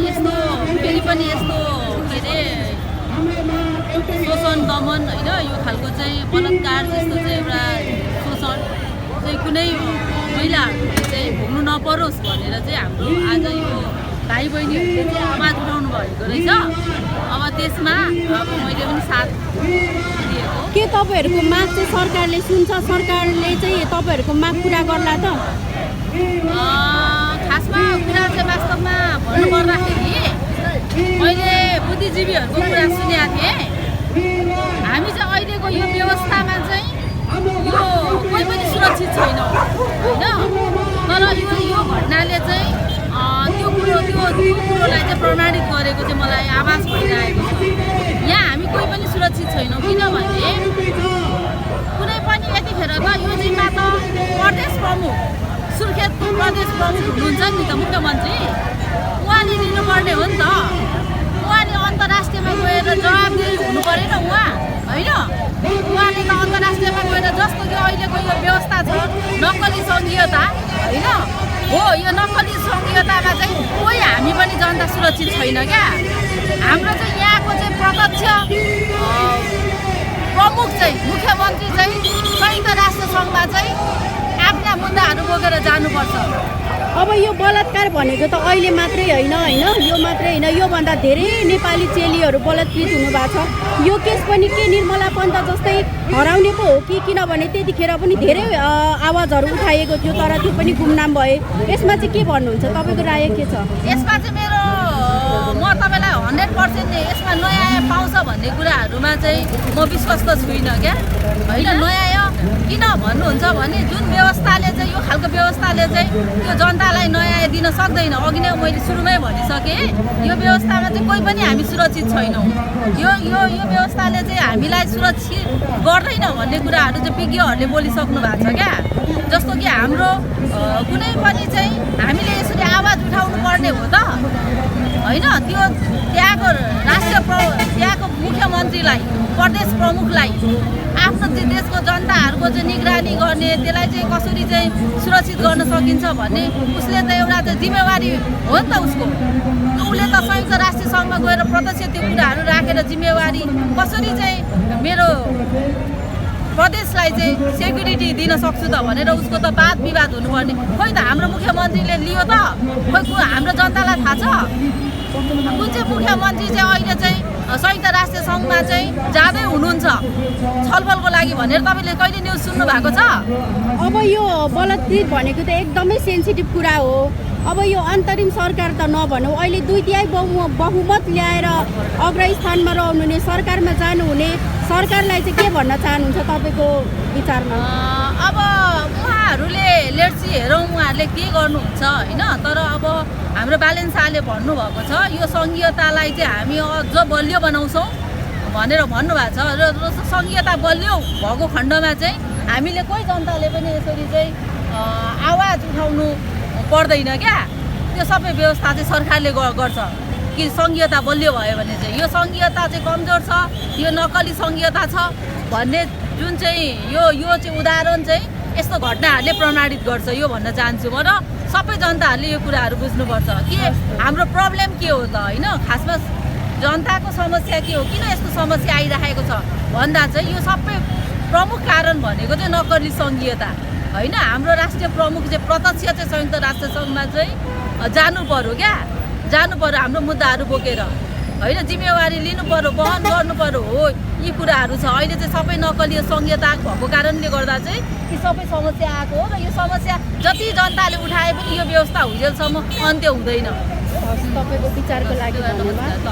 यस्तो फेरि पनि यस्तो के अरे शोषण दमन होइन यो खालको चाहिँ बलात्कार जस्तो चाहिँ एउटा शोषण चाहिँ कुनै महिलाहरूले चाहिँ भोग्नु नपरोस् भनेर चाहिँ हाम्रो आज यो भाइ बहिनीहरूले चाहिँ आवाज उठाउनु भएको रहेछ। अब त्यसमा अब मैले पनि साथ दिएको। के तपाईँहरूको माग चाहिँ सरकारले सुन्छ? सरकारले चाहिँ तपाईँहरूको माग पुरा गर्ला त? खासमा कुरा चाहिँ वास्तवमा भन्नुपर्दाखेरि मैले बुद्धिजीवीहरूको कुरा सुनेको थिएँ। हामी चाहिँ अहिलेको यो व्यवस्थामा चाहिँ यो कोही पनि सुरक्षित छैनौँ होइन। तर यो घटनाले चाहिँ त्यो कुरोलाई चाहिँ प्रमाणित गरेको चाहिँ मलाई आभास भइरहेको छ। यहाँ हामी कोही पनि सुरक्षित छैनौँ किनभने कुनै पनि यतिखेर त यो जिम्मा त प्रदेश प्रमुख सुर्खेतको प्रदेश प्रमुख हुनुहुन्छ नि त मुख्यमन्त्री, उहाँले लिनुपर्ने हो नि त। उहाँले अन्तर्राष्ट्रियमा गएर जवाबदेही हुनु परेन उहाँ होइन। उहाँले त अन्तर्राष्ट्रियमा गएर जस्तो कि अहिलेको यो व्यवस्था छ नक्कली सङ्घीयता होइन हो, यो नक्कली सङ्घीयतामा चाहिँ कोही हामी पनि जनता सुरक्षित छैन क्या। हाम्रो चाहिँ यहाँको चाहिँ प्रत्यक्ष प्रमुख चाहिँ मुख्यमन्त्री चाहिँ संयुक्त राष्ट्र सङ्घमा चाहिँ आफ्ना मुद्दाहरू बोकेर जानुपर्छ। अब यो बलात्कार भनेको त अहिले मात्रै होइन यो मात्रै होइन, योभन्दा धेरै नेपाली चेलीहरू बलात्कृत हुनुभएको छ। यो केस पनि के निर्मला पन्त जस्तै हराउने पो हो कि? किनभने त्यतिखेर पनि धेरै आवाजहरू उठाइएको थियो तर त्यो पनि गुमनाम भए। यसमा चाहिँ के भन्नुहुन्छ? तपाईँको राय के छ? यसमा चाहिँ म तपाईँलाई 100% यसमा न्याय पाउँछ भन्ने कुराहरूमा चाहिँ म विश्वस्त छुइनँ क्या होइन। न्याय किन भन्नुहुन्छ भने जुन व्यवस्थाले चाहिँ यो खालको व्यवस्थाले चाहिँ त्यो जनतालाई न्याय दिन सक्दैन। अघि नै मैले सुरुमै भनिसकेँ यो व्यवस्थामा चाहिँ कोही पनि हामी सुरक्षित छैनौँ। यो व्यवस्थाले चाहिँ हामीलाई सुरक्षित गर्दैन भन्ने कुराहरू चाहिँ विज्ञहरूले बोलिसक्नु भएको छ क्या। जस्तो कि हाम्रो कुनै पनि चाहिँ हामीले यसरी आवाज उठाउनु पर्ने हो त होइन। त्यो त्यहाँको मुख्यमन्त्रीलाई प्रदेश प्रमुखलाई आफ्नो चाहिँ देशको जनताहरूको चाहिँ निगरानी गर्ने, त्यसलाई चाहिँ कसरी चाहिँ सुरक्षित गर्न सकिन्छ भन्ने उसले त एउटा चाहिँ जिम्मेवारी हो नि त उसको। उसले त संयुक्त राष्ट्र सङ्घमा गएर प्रत्यक्ष त्यो कुराहरू राखेर जिम्मेवारी कसरी चाहिँ मेरो प्रदेशलाई चाहिँ सेक्युरिटी दिन सक्छु त भनेर उसको त वाद विवाद हुनुपर्ने। खोइ त हाम्रो मुख्यमन्त्रीले लियो त? खोइ हाम्रो जनतालाई थाहा छ? कुन चाहिँ मुख्यमन्त्री चाहिँ अहिले चाहिँ संयुक्त राष्ट्र सङ्घमा चाहिँ जाँदै हुनुहुन्छ छलफलको लागि भनेर तपाईँले कहिले न्युज सुन्नु भएको छ? अब यो बलात्कृत भनेको त एकदमै सेन्सिटिभ कुरा हो। अब यो अन्तरिम सरकार त नभनौँ, अहिले 2/3 बहुमत ल्याएर अग्रस्थानमा रहनुहुने सरकारमा जानुहुने सरकारलाई चाहिँ के भन्न चाहनुहुन्छ तपाईँको विचारमा? अब उहाँहरूले लेट्सी हेरौँ उहाँहरूले के गर्नुहुन्छ होइन। तर अब हाम्रो बालेन शाहले भन्नुभएको छ यो सङ्घीयतालाई चाहिँ हामी अझ बलियो बनाउँछौँ भनेर भन्नुभएको छ। र सङ्घीयता बलियो भएको खण्डमा चाहिँ हामीले कोही जनताले पनि यसरी चाहिँ आवाज उठाउनु पर्दैन क्या। त्यो सबै व्यवस्था चाहिँ सरकारले गर्छ कि सङ्घीयता बलियो भयो भने चाहिँ यो सङ्घीयता चाहिँ कमजोर छ, यो नक्कली सङ्घीयता छ भन्ने जुन चाहिँ यो चाहिँ उदाहरण चाहिँ यस्तो घटनाहरूले प्रमाणित गर्छ यो भन्न चाहन्छु म। र सबै जनताहरूले यो कुराहरू बुझ्नुपर्छ कि हाम्रो प्रब्लम के हो त होइन। खासमा जनताको समस्या के हो, किन यस्तो समस्या आइरहेको छ भन्दा चाहिँ यो सबै प्रमुख कारण भनेको चाहिँ नक्कली सङ्घीयता होइन। हाम्रो राष्ट्रिय प्रमुख चाहिँ प्रत्यक्ष चाहिँ संयुक्त राष्ट्र सङ्घमा चाहिँ जानु पर्यो क्या, जानु पर्यो हाम्रो मुद्दाहरू बोकेर होइन। जिम्मेवारी लिनु पर्यो, वहन गर्नु पर्यो हो यी कुराहरू छ। अहिले चाहिँ सबै नक्कली सङ्घीयता भएको कारणले गर्दा चाहिँ यी सबै समस्या आएको हो। र यो समस्या जति जनताले उठाए पनि यो व्यवस्था हुजेलसम्म अन्त्य हुँदैन। तपाईँको विचारको लागि धन्यवाद।